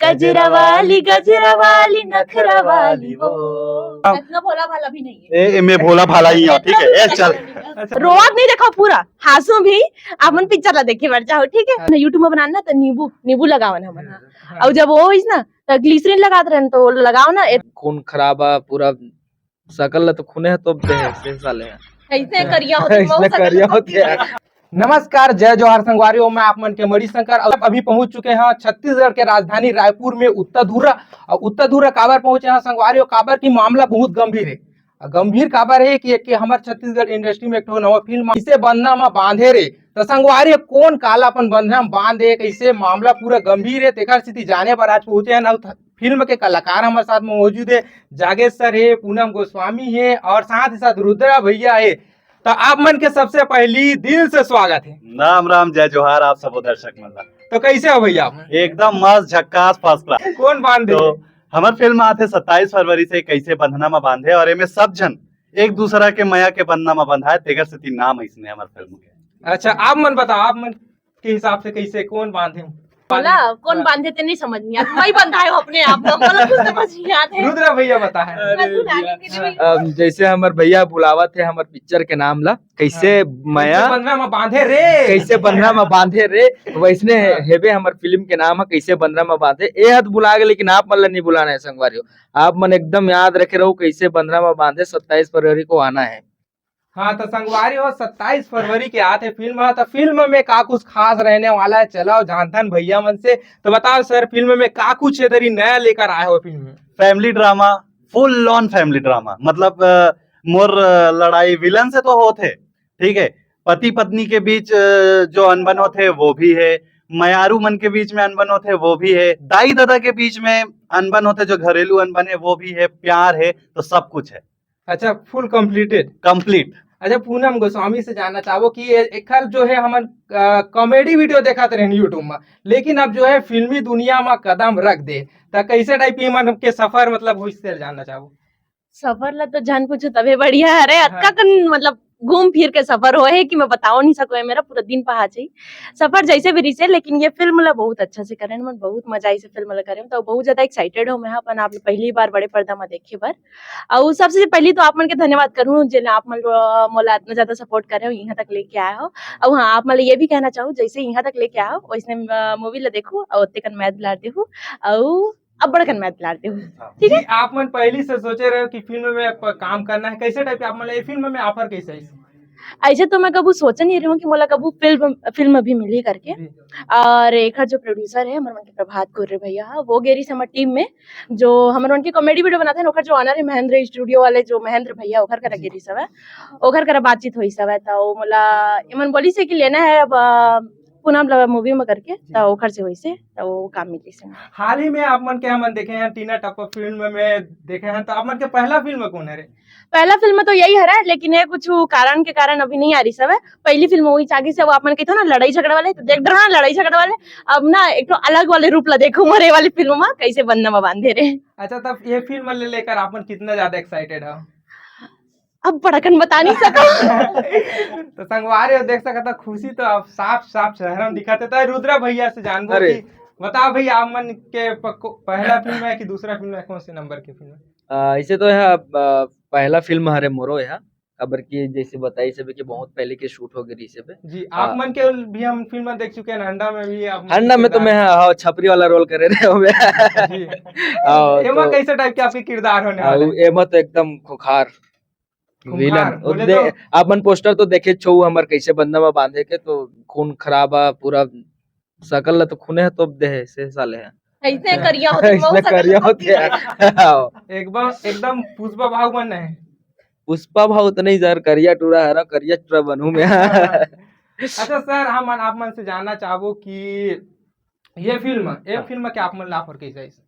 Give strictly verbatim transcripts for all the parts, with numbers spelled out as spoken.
गजरा वाली, गजरा वाली, नखरा वाली वो। इतना भोला भाला भी नहीं है। ए, ए, मैं भोला भाला ही हूँ, ठीक है? ए, चल। रोब नहीं देखो पूरा, हंसू भी। आप मन पिक्चर ला देखे बर जाओ, ठीक है? YouTube में बनाना तो नींबू, नींबू लगावन हमन, हाँ। और जब वो होइस ना, तो ग्लिसरीन लगात रहन, तो लगाओ ना, ए, खून खराबा, पूरा सकल ला तो खूने ह तोप दे हे, से साले ह। ऐसे करिया होते, ऐसे करिया होते हैं। नमस्कार, जय जोहार संगवारी हो, मैं आप मन के मणि शंकर। अब अभी पहुंच चुके हैं छत्तीसगढ़ के राजधानी रायपुर में उत्तरधुरा। और उत्तरधुरा काबर पहुंचे हैं संगवारी हो, काबर की मामला बहुत गंभीर है। और गंभीर काबर है कि, कि हमार छत्तीसगढ़ इंडस्ट्री में एक ठो नवा फिल्म इसे बंधना में बांधे रे। तो संगवारी हो, कौन काला अपन बंधना में बांधे, कैसे मामला पूरा गंभीर है, तेकर स्थिति जाने पर आज पहुंचे हैं। और फिल्म के कलाकार हमारे साथ में मौजूद है, जागेश सर है, पूनम गोस्वामी है और साथ ही साथ रुद्रा भैया है। तो आप मन के सबसे पहली दिल से स्वागत है। राम राम, जय जोहार आप सबो दर्शक मन ला। तो कैसे हो भैया आप? एकदम मस्त, झक्कास, फर्स्ट क्लास। कौन बांधे? तो हमर फिल्म आथे सत्ताईस फरवरी से, कैसे बंधना में बांधे, और एमे सब झन एक दूसरा के मया के बंधना में बंधाए, तेकर सेती नाम अइसने हमर फिल्म के। अच्छा, आप मन बताओ, आप मन के हिसाब से कैसे, कौन बांधे? बोला, कौन हाँ। बांधे ते नहीं समझ नहीं आता, मैं बंधाए हूँ अपने आप को, बोला कुछ समझ नहीं आते। रुद्रा भैया बता है। मैं तो रानी की नहीं। अम, जैसे हमर भैया बुलावत है हमर पिक्चर के नाम ला, कैसे हाँ। मया कैसे बंधना में बांधे रे। कैसे बंधना में बांधे रे, वैसने हाँ। हेबे हमर फिल्म के नाम है कैसे बंधना में बांधे। ए हद बुला गे, लेकिन आप मन ला नहीं बुलाना है संगवारी हो, आप मन एकदम याद रखे रहो, कैसे बंधना में बांधे सत्ताईस फरवरी को आना है। हाँ, तो संगवारी हो, सत्ताईस फरवरी के आत हे फिल्म ह, तो फिल्म में का कुछ खास रहने वाला है, चलो जानथन भैया मन से। तो बताओ सर, फिल्म में का कुछ इधर ही नया लेकर आए हो फिल्म में? Family drama, full on family drama, मतलब अ, मोर अ, लड़ाई विलन से तो होत हे, ठीक है, पति पत्नी के बीच अ, जो अनबन होत हे वो भी है, मयारू मन के बीच में अनबन होत हे वो भी है, दाई ददा के बीच में अनबन होत हे, जो घरेलू अनबन है वो भी है, प्यार है, तो सब कुछ है। अच्छा, फुल कंप्लीटेड। कंप्लीट। अच्छा, पूनम गोस्वामी से जानना चाहबो कि ए-, एखर जो है हमन, अ, कॉमेडी वीडियो देखत रहन YouTube में, लेकिन अब जो है फिल्मी दुनिया में कदम रख दे, त कैसे टाइप के मन के सफर मतलब होइस से जानना चाहबो। सफर ला तो जान पूछो तबे बढ़िया हरे, हाँ। अतका कन मतलब घूम फिर के सफर होए हे कि मैं बताओ नहीं सको, मेरा पूरा दिन पहाचे ही सफर जैसे भी रिसे, लेकिन ये फिल्म ला बहुत अच्छा से करेन, मन बहुत मजा आई से फिल्म ला करेन, तो बहुत ज्यादा एक्साइटेड हो मैं अपन आप पहली बार बड़े पर्दा में देखे बर। अउ सबसे पहली तो आप मन के धन्यवाद करूँ, जेन आप मन, अ, मोला इतना ज्यादा सपोर्ट करे हो, यहाँ तक लेके आए हो। अउ हाँ, आप मन ला ये भी कहना चाहूँ, जैसे यहाँ तक लेके आओ, वैसने, अ, मूवी ला देखो, अउ ओते कन मया दुलार देहू, अउ अब्बड़ कन मया दुलार देहू। हाँ। ठीक है? जी, आप मन पहली से सोचे रहे हो कि फिल्म में प-, काम करना है, कैसे टाइप के आप मन ला ये फिल्म में ऑफर कैसे है? ऐसे तो मैं कभू सोचे नहीं रही हूँ कि मोला कभू फिल्म, फिल्म भी मिली करके। जी। और एकर जो प्रोड्यूसर है, हमर मन के प्रभात कुर्रे भैया ह, वो गे रिहिस हमर टीम में, जो हमर मन के कॉमेडी वीडियो बनाथे ना, ओकर जो ऑनर है महेंद्र स्टूडियो वाले, जो महेंद्र भैया, ओकर करा जी। गे रिहिस हवय, ओकर करा बातचीत होइस हवय, त ओ मोला एमन बोलिस हे कि लेना है अब, अ, पूनम ला मूवी में करके, जी। त ओकर से होइस हे, त वो काम मिलिस हे। हाल ही में आप मन के हमन देखे हैं, टीना टप्पर फिल्म में देखे हैं, त आप मन के पहला फिल्म कौन है रे? पहला फिल्म तो यही हरे, लेकिन ये कुछ कारण के कारण अभी नहीं आ रही सब है। पहली फिल्म वही चागी से, वो आप मन कहिथो ना लड़ाई झगड़ा वाले, तो देख डरो ना लड़ाई झगड़ा वाले, अब ना एक ठो अलग वाले रूप ला देखो मोरे वाली फिल्म में कैसे बंधना में बांधे रे। अच्छा, तब ये फिल्म ले लेकर आप मन कितना ज्यादा एक्साइटेड हो? अब बड़कन बता नहीं सको। तो संगवारी हो, देख सकता खुशी तो आप साफ साफ चेहरा में दिखाते। तो रुद्रा भैया से जानबो अरे। कि बताओ भैया, आप मन के प-, को-, पहला फिल्म है कि दूसरा फिल्म है, कौन से नंबर की फिल्म है? अ, इसे तो है, अ, पहला फिल्म हरे मोरो है, काबर कि जैसे बताई सब कि बहुत पहले के शूट हो गई सब। जी, आप अ, मन के भी हम फिल्म देख चुके हैं, हंडा में भी आप मन हंडा के में तो किरदार मैं, हाँ, हाँ, छपरी वाला रोल करे रहे हो मैं। जी। हाँ, एमा तो कैसे टाइप के आपके किरदार होने हाँ, वाले हैं? एमा तो एकदम खुखार खूंखार, विलन। बोले दे-, तो अपन पोस्टर तो देखे छो हमर कैसे बंधना में बांधे के, तो खून खराबा पूरा सकल ला तो खूने ह तोप दे हे, से साले ह। ऐसे करिया होते, ऐसे मऊ सकल करिया तो होते हैं। एकदम, एकदम पुष्पा भाव बन है। पुष्पा भाव तो नहीं सर, करिया टूरा हरा, करिया टूरा बनू मैं। अच्छा सर, हम आप मन से जानना चाहबो कि ये फिल्म, ये हाँ। फिल्म के आप मन ला ऑफर कैसे आइस?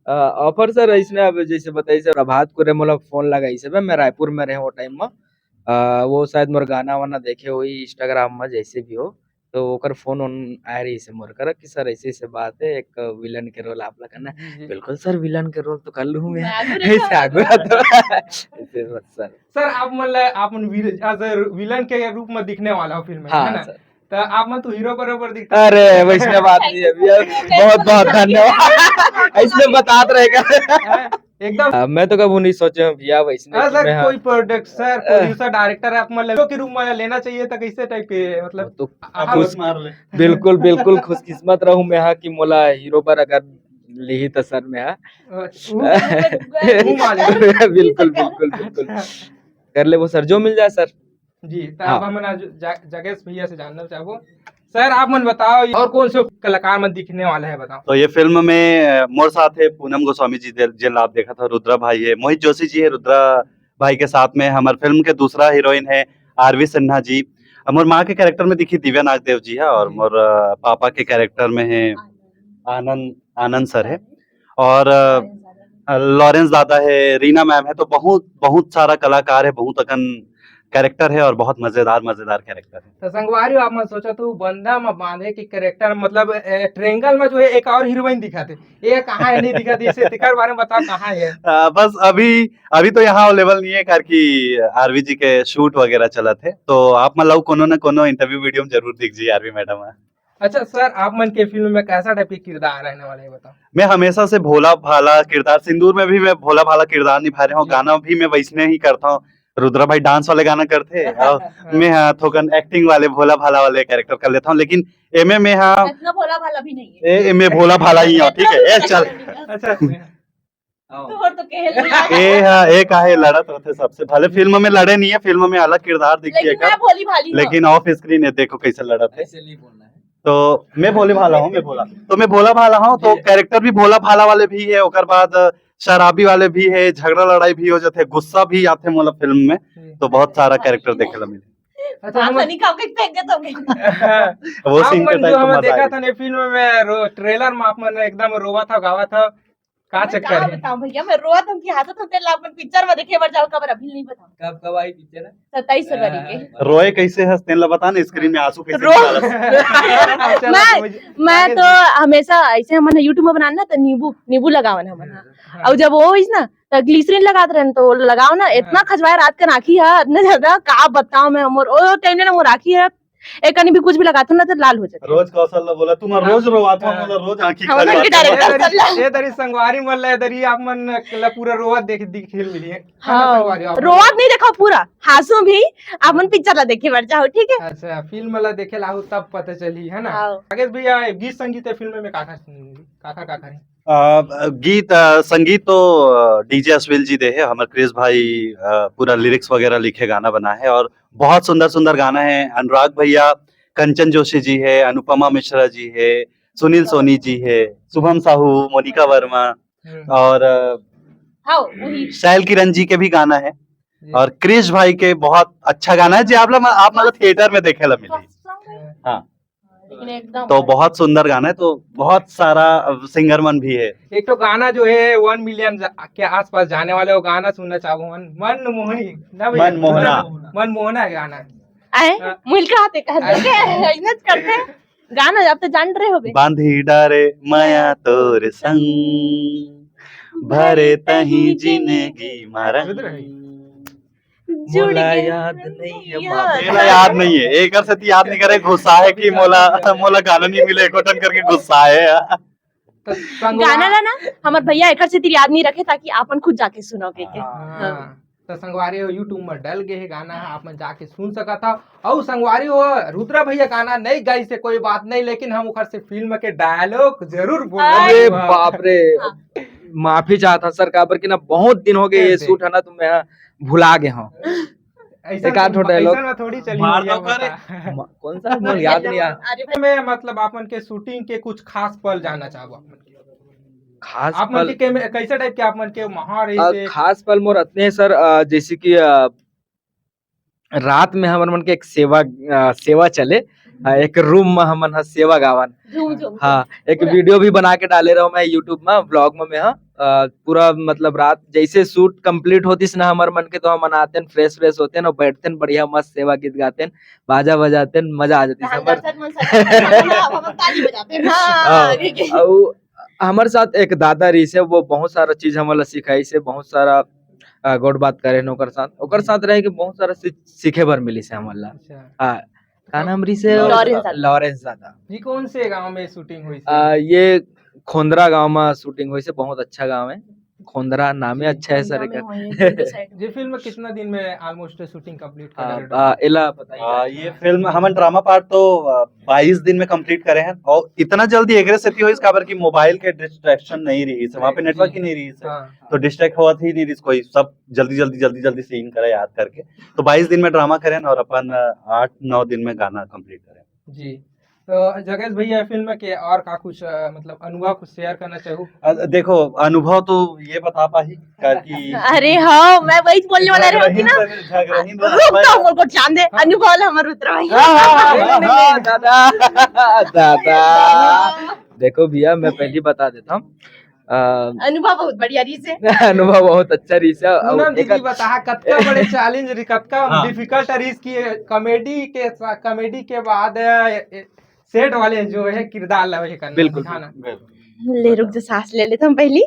अ, ऑफर सर, इसने अब जैसे बताई सर, प्रभात कुर्रे मोला फोन लगाई से, मैं रायपुर में रहे वो टाइम में। अ, वो शायद मोर गाना वाना देखे होही Instagram में, जैसे भी हो, तो ओकर फोन उन आए रही से मोर करा कि सर, ऐसे ऐसे बात है, एक विलन के रोल आप ला करना है। जी, जी। बिल्कुल सर, विलन के रोल तो कर लूँ मैं। मैं आगू ऐसे रहता आगू हूँ। रहता हूँ। ऐसे बस सर। सर, आप मन ला, आप मन विल-, as a विलन के रूप में दिखने वाला हो फिल्म में, हाँ, है ना? सर। तो आप मन तो हीरो बरोबर दिखता। अरे, वैसने बात नहीं है भैया, बहुत बहुत धन्यवाद। ऐसने बतात रहेगा। हैं? एकदम। आ, मैं तो कभू नहीं सोचे हूँ भैया, वैसने हाँ कि सर, मैं, हाँ। कोई प्रोडक्ट सर, अ। प्रोड्यूसर, डायरेक्टर आप मन ला हीरो के रूप में लेना चाहिए तो कैसे टाइप के, मतलब, तो आप खुश, मार ले। बिल्कुल, बिल्कुल खुशकिस्मत रहूँ मैं, हाँ, कि मोला हीरो पर अगर लिही तो सर मैं, हाँ। अच्छा, वो, वो मालिक। बिल्कुल, बिल्कुल, बिल्कुल। अच्छा। कर लेबो सर, जो मिल जाए सर। जी, तो हाँ। अब हमन आज जा-, जगेश भैया से जानना चाहबो। सर, आप मन बताओ, और कौन से कलाकार मन दिखने वाले हैं, बताओ। तो ये फिल्म में, अ, मोर साथ है पूनम गोस्वामी जी, दे-, जेन ला आप देखत हो, रुद्रा भाई है, मोहित जोशी जी है, रुद्रा भाई के साथ में हमर फिल्म के दूसरा हीरोइन है आरवी सिन्हा जी। अ, मोर माँ के कैरेक्टर में दिखी दिव्या नागदेव जी है और हम्म। मोर, अ, पापा के कैरेक्टर में है आनंद, आनंद सर है और, अ, अ, लॉरेंस दादा है, रीना मैम है, तो बहुत, बहुत सारा कलाकार है, बहुत अकन कैरेक्टर है और बहुत मजेदार, मजेदार कैरेक्टर है। तो संगवारी हो, आप मन सोचा तो बंधा म बांधे के कैरेक्टर, मतलब, ए, ट्रायंगल में जो है एक और हीरोइन दिखाते, ये कहाँ है, नहीं दिखाते, इसे तेकर बारे में बताओ, कहाँ है? अ, बस अभी, अभी तो यहाँ अवेलेबल नहीं है, कार की आरवी जी के शूट वगैरह चलत है, तो आप मन ला कोनो न कोनो इंटरव्यू वीडियो में जरूर दिख जी आरवी मैडम है। अच्छा सर, आप मन के फिल्म में कैसा टाइप के किरदार रहने वाला है, बताओ। मैं हमेशा से भोला भाला किरदार, सिंदूर में भी मैं भोला भाला किरदार निभा रहे हूँ, जी। गाना भी मैं वैसने ही करता हूँ। रुद्रा भाई डांस वाले गाना करते हैं और हाँ। मैं, हाँ, थोकन एक्टिंग वाले भोला भाला वाले कैरेक्टर कर लेता हूँ, लेकिन एमे में, हाँ, इतना भोला भाला भी नहीं है। ए, एमे भोला भाला ही हो, ठीक है, ए, चल। अच्छा। तोहर तो कहे ए, हाँ, ए काहे लड़त रहते सबसे, भले फिल्म में लड़े नहीं है, फिल्म में अलग किरदार दिखिए लेकिन का, मैं भोली भाली हूँ। लेकिन ऑफ स्क्रीन है, देखो कैसे लड़त है। ऐसे नहीं बोलना है। तो मैं भोले भाला हूँ, मैं भोला, तो मैं भोला भाला हूँ, तो जी। कैरेक्टर भी भोला भाला वाले भी है, ओकर बाद शराबी वाले भी है, झगड़ा लड़ाई भी हो जाते, गुस्सा भी आते मोला फिल्म में, जी। तो बहुत सारा कैरेक्टर देखे ला मिले। अच्छा, हाँ, हम सनी का फेंक देता हूँ। वो आप सीन के मन टाइम जो तो हमें मजा देखा आया। था ने फिल्म में, रो-, ट्रेलर में आप मन एकदम रोवा था, गावा था, का मैं चक्कर का है? बताऊं भैया, मैं रोवत हूँ कि हंसत हूँ, तेला अपन पिक्चर में देखे बर जाओ, काबर अभी नहीं बताऊं। कब, कब आई पिक्चर है? सत्ताईस फरवरी के। हाँ। रोए कैसे हंस, तेला बता ना, स्क्रीन में आंसू कैसे रो- निकालत? चलो, मैं, मुझे मैं आगे तो जी। हमेशा ऐसे हमन YouTube में बनान ना, तो नींबू, नींबू लगावन हमन, हाँ। हाँ। और जब वो होइस ना, तो ग्लिसरीन लगात रहन, तो लगाओ ना, इतना हाँ। खजवाए रात के आँखी है, इतना ज्यादा, का बताओ मैं, मोर, ओ टाइम ना मोर आँखी है, एक कनी भी कुछ भी लगाथन ना, तो लाल हो जाथे। रोज कौशल ला बोला, तुम रोज रोवाथो, हाँ। मोला रोज आँखी हमन खजवाथे। के डायरेक्टर ए दरी, सब ला। ए दरी संगवारी मन ला, ए दरी आप मन ला पूरा रोवत देख, दिखे मिली है। है ना हाँ, संगवारी आप मन? रोवत नहीं देखो पूरा, हंसो भी, आप मन पिक्चर ला देखे बर जाओ, ठीक है? अच्छा, फिल्म ला देखे ला आओ, तब पता चली, है ना? हाँ। राकेश भैया, गीत संगीत है फिल्म में काखर, काखर, काखर है? अ, गीत, अ, संगीत तो, अ, डीजे अश्विल जी दे है, हमर क्रिस भाई, अ, पूरा लिरिक्स वगैरह लिखे, गाना बना है और बहुत सुंदर सुंदर गाना है। अनुराग भैया, कंचन जोशी जी है, अनुपमा मिश्रा जी है, सुनील सोनी जी है, शुभम साहू, मोनिका वर्मा हम्म। और, अ, हाँ, वही। शैल किरण जी के भी गाना है जी। और क्रिस भाई के बहुत अच्छा गाना है जी। आप लोग, आप मतलब थिएटर में देखे ला मिली। हाँ। हाँ। लेकिन एकदम तो बहुत सुंदर गाना है, तो बहुत सारा, अ, सिंगर मन भी है। एक तो गाना जो है वन मिलियन जा-, के आसपास जाने वाले, वो गाना सुनना चाहूँ, मन, मन मोहनी, ना भैया? मन मोहना। मन मोहना है गाना। आए, हाँ। मुइल का हाथे कह दे, आए। इतना करते हैं। गाना आप तो जान रहे होबे। बांधी डारे माया तोर संग, भरे तही जिंदगी मा रंग। जुड़ मोला गए याद नहीं है, यार। माँ। मोला याद नहीं है, एकर सेती याद नहीं करे, गुस्सा है कि मोला, मोला गाना नहीं मिले, एको ठन करके गुस्सा है। तो संगवा- गाना ला ना, हमर भैया एकर सेती याद नहीं रखे, ताकि आपन खुद जाके सुनो के, के। हाँ। हाँ। तो संगवारी हो, YouTube में डल गए है गाना, आप मन जाके सुन सकत हव। अउ संगवारी हो, रुद्रा भैया गाना नहीं गाइस हे, कोई बात नहीं, लेकिन हम ओकर से फिल्म के डायलॉग जरूर बोलबो। अरे बाप रे, हाँ। माफी चाहत हंव सर, काबर कि ना बहुत दिन हो गए ये शूट है ना, तो मैं भुला गए हंव। ऐसा एक आध ठो डायलॉग। ऐसा में थोड़ी चली मार दो करे। कौन सा? मोर याद नहीं आ। अरे मैं मतलब आप मन के शूटिंग के कुछ खास पल जानना चाहबो आप मन के। खास आप मन पल के कैसे टाइप के आप मन के वहाँ रही से? खास पल मोर अतने हे सर, अ, जैसे कि, अ, रात में हमर मन के एक सेवा, अ, सेवा चले, अ, एक रूम में हमन ह सेवा गावन। झूम, झूम। हाँ, एक वीडियो भी बना के डाले रहो मैं YouTube में, व्लॉग में मैं ह, अ, पूरा मतलब रात जैसे शूट कंप्लीट होतिस ना हमर मन के, तो हमन आतेन, फ्रेश व्रेश होतेन और बैठतेन, बढ़िया मस्त सेवा गीत गातेन, बाजा बजातेन, मजा आ जातिस। हमर ताली बजातेन। हाँ, हाँ, ठीक है। अउ हमर साथ एक दादा रहिस हे, वो बहुत सारा चीज हमन ला सिखाइस हे, बहुत सारा, अ, गोठ बात करे न ओकर साथ, ओकर साथ रहे के बहुत सारा सीख-, सीखे बर मिलिस हे हमन ला। अच्छा। हाँ, का नाम रहिस हे? लॉरेंस दादा। लॉरेंस दादा। जी, कौन से गांव में शूटिंग हुई थी? आ, ये खोंदरा गांव में शूटिंग हुई से, बहुत अच्छा गांव है। खोंदरा नामे अच्छा है सर का। जी, फिल्म कितना दिन में ऑलमोस्ट शूटिंग कंप्लीट कर आ, रहे हो? आ, एला बताइए। आ, ये फिल्म हमन ड्रामा पार्ट तो आ, बाईस दिन में कंप्लीट करे हैं, और इतना जल्दी एग्रेस सेती होइस काबर कि मोबाइल के डिस्ट्रैक्शन नहीं रहिस, वहाँ पे नेटवर्क ही नहीं रहिस, हाँ। तो डिस्ट्रैक्ट होवत ही नहीं रहिस कोई, सब जल्दी जल्दी जल्दी जल्दी सीन करे याद करके। तो बाईस दिन में ड्रामा करें और अपन आ, आठ नौ दिन में गाना कंप्लीट करें। जी, तो जगेश भैया, फिल्म के और का कुछ अ, मतलब अनुभव कुछ शेयर करना चाहू? अ, देखो, अनुभव तो ये बता पाही करके अरे हाँ, मैं वही बोलने वाला रही कि ना। झगड़हीन रुक तो, हमर को जान दे, अनुभव ला हमर उतरवाई। हाँ, हाँ, हाँ, हाँ, दादा, दादा। देखो भैया, मैं पहली बता देता हूँ। अ, अनुभव बहुत बढ़िया रहिस हे। अनुभव बहुत अच्छा रहिस हे। अउ पूनम दीदी एकर बताहा कतका बड़े चैलेंज रही, कतका हाँ। डिफिकल्ट रही कि कॉमेडी के सा- कॉमेडी के बाद सेट वाले जो है किरदार ला वही करना बिल्कुल, दिखाना। बिल्कुल। ले रुक जा, सांस ले लेता हूँ पहली।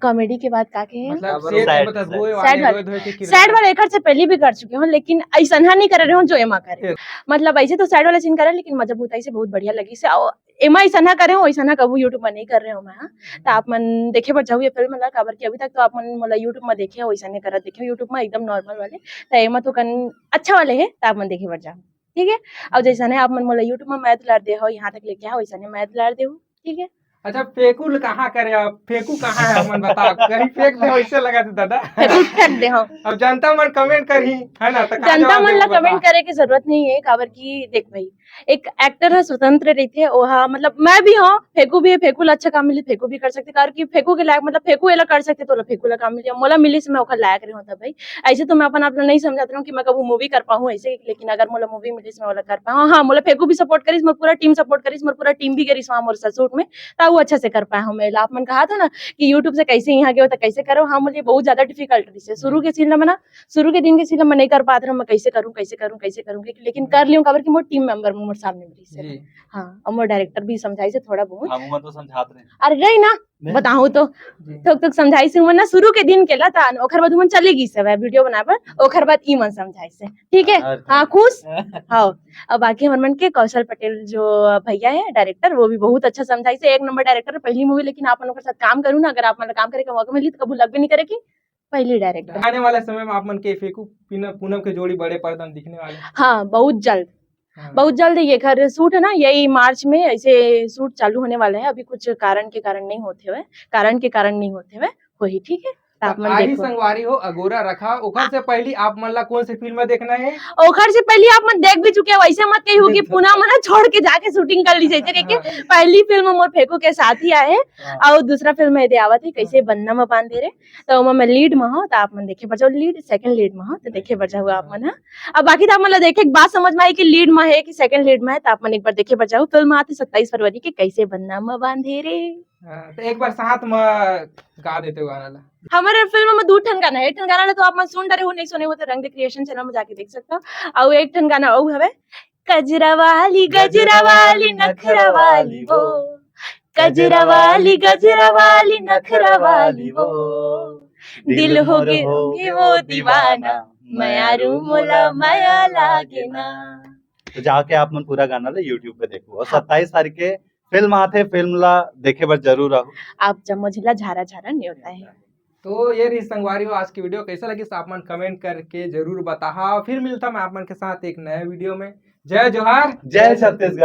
कॉमेडी के बाद का कहे? मतलब अब सेट सैड, मतलब सैड। रोए सैड वाले वाले। रोए धोए के किरदार। सैड वाला एकर से पहले भी कर चुके हूँ, लेकिन ऐसा नहीं करे रहे हूँ जो एमा करे। ए- मतलब ऐसे तो सैड वाला सीन करे, लेकिन मजा बहुत आई से बहुत बढ़िया लगी से। और एमा ऐसा ना करे हूँ, ऐसा ना कबू YouTube में नहीं कर रहे हूँ मैं, हाँ। तो आप मन देखे बर जाहू ये फिल्म ला, काबर कि अभी तक तो आप मन मोला YouTube में देखे हो, ऐसा नहीं करत देखे हो YouTube में एकदम नॉर्मल वाले। तो एमा तो कन अच्छा वाले है, तो आप मन देखे बर जाहू, ठीक है। और जैसा ने आप मन मोला YouTube में मैं दुलार दे हो, यहाँ तक लेके आओ, वैसा ने मैं दुलार दे हो, ठीक है। अच्छा, फेंकू ल कहाँ करे आप? फेंकू कहाँ है, हमन बताओ। कहीं फेंक दे, वैसे लगा दे दादा। फेंकू फेंक दे हो। अब जनता मन कमेंट करही, है ना? तो का जनता जवाब मन ला देबो, बता। कमेंट करे के जरूरत नहीं है, काबर कि देख भाई, एक एक्टर ह स्वतंत्र रहिथे, ओहा मतलब मैं भी हूँ, फेंकू भी है, फेंकू ला अच्छा काम मिली, फेंकू भी कर सकथे, काबर कि फेंकू के लायक मतलब फेंकू एला कर सकथे, तो ओला फेंकू ला काम मिली, मोला मिली से मैं ओकर लायक रही हूँ। तब भाई ऐसे तो मैं अपन आप ला नहीं समझात रही हूँ कि मैं कबू मूवी कर पाहूँ ऐसे, लेकिन अगर मोला मूवी मिली से मैं ओला कर पाहूँ। हाँ, मोला फेंकू भी सपोर्ट करिस, मोर पूरा टीम सपोर्ट करिस, मोर पूरा टीम भी करिस वहाँ मोर शूट में, त वो अच्छा से कर पाए हूँ मैं। आप मन कहा था ना कि YouTube से कैसे यहाँ गए हो तो कैसे करो, हाँ, मुझे बहुत ज्यादा डिफिकल्ट रही है शुरू के सीन ला मैं ना, शुरू के दिन के सीन ला मैं नहीं कर पात रही हूँ, मैं कैसे करूँ, कैसे करूँ, कैसे करूँ, लेकिन कर लियो, काबर कि मोर टीम मेंबर मोर सामने मिली से। जी। हाँ, और मोर डायरेक्टर भी समझाई से थोड़ा बहुत। हम मन तो समझात रहे। अरे रही ना, नहीं। बताऊँ तो जी। थोक थोक समझाई से मन ना शुरू के दिन के ला था, ओखर बाद मन चले गई से वीडियो बनाए बर, ओखर बाद ई मन समझाई से, ठीक है। अच्छा। हाँ, खुश। हाँ, अब बाकी हमर मन के कौशल पटेल जो भैया है डायरेक्टर, वो भी बहुत अच्छा समझाई से, एक नंबर डायरेक्टर, पहली मूवी, लेकिन आप मन ओकर साथ काम करूँ ना, अगर आप मन ला काम करे के मौका मिली तो कबू लगबे नहीं करे कि पहली डायरेक्टर। आने वाला समय में आप मन के फेंकू पीना- पूनम के जोड़ी बड़े पर्दा में दिखने वाले हैं। हाँ, बहुत जल्द, हाँ। बहुत जल्द ये घर शूट है ना, यही मार्च में ऐसे शूट चालू होने वाला है। अभी कुछ कारण के कारण नहीं होते हुए, कारण के कारण नहीं होते हुए वही, ठीक है। तो आप मन आही देखो। संगवारी हो, अगोरा रखा, ओखर से पहली आप मन ला कौन से फिल्म में देखना है? ओखर से पहले आप मन देख भी चुके हो, ऐसे मत कहियो कि पूनम ना छोड़ के जाके शूटिंग कर ली, जैसे कि हाँ। पहली फिल्म मोर फेंकू के साथ ही आए हाँ। और दूसरा फिल्म में दे आवत है कैसे बनना में बांधे रे, तो ओमा मैं लीड में हूँ, तो आप मन देखे बर जाओ, लीड सेकंड लीड में हूँ, तो देखे बर जाओ आप मन, हाँ। अब बाकी तो आप मन ला देखे के बाद समझ में आई कि लीड में है कि सेकंड लीड में है, तो आप मन एक बार देखे बर जाओ। फिल्म आते सत्ताईस फरवरी के, कैसे बनना में बांधे रे। हाँ, तो एक बार साथ में गा देते हो गाना ला। हमारे फिल्म में दू ठन गाना है, एक ठन गाना ला तो आप मन सुन डरे हो, नहीं सुने हो तो रंग दे क्रिएशन चैनल में जाके देख सकते हो। और एक ठन गाना और हवे, कजरा वाली, गजरा वाली, नखरा वाली वो, कजरा वाली, गजरा वाली, नखरा वाली वो, दिल हो गे, हो गे वो दीवाना, मयारू मोला मया लागे ना। तो जाके आप मन पूरा गाना ला YouTube पे देखो, और हाँ। सत्ताईस तारीख के फिल्म आथे, फिल्म ला देखे बर जरूर आओ। आप जम्मो झिल्ला झारा झारा न्योता है। तो ये रही संगवारी हो आज की वीडियो, कैसा लगी आप मन कमेंट करके जरूर बताहा। फिर मिलता मैं आप मन के साथ एक नए वीडियो में। जय जोहार। जय छत्तीसगढ़।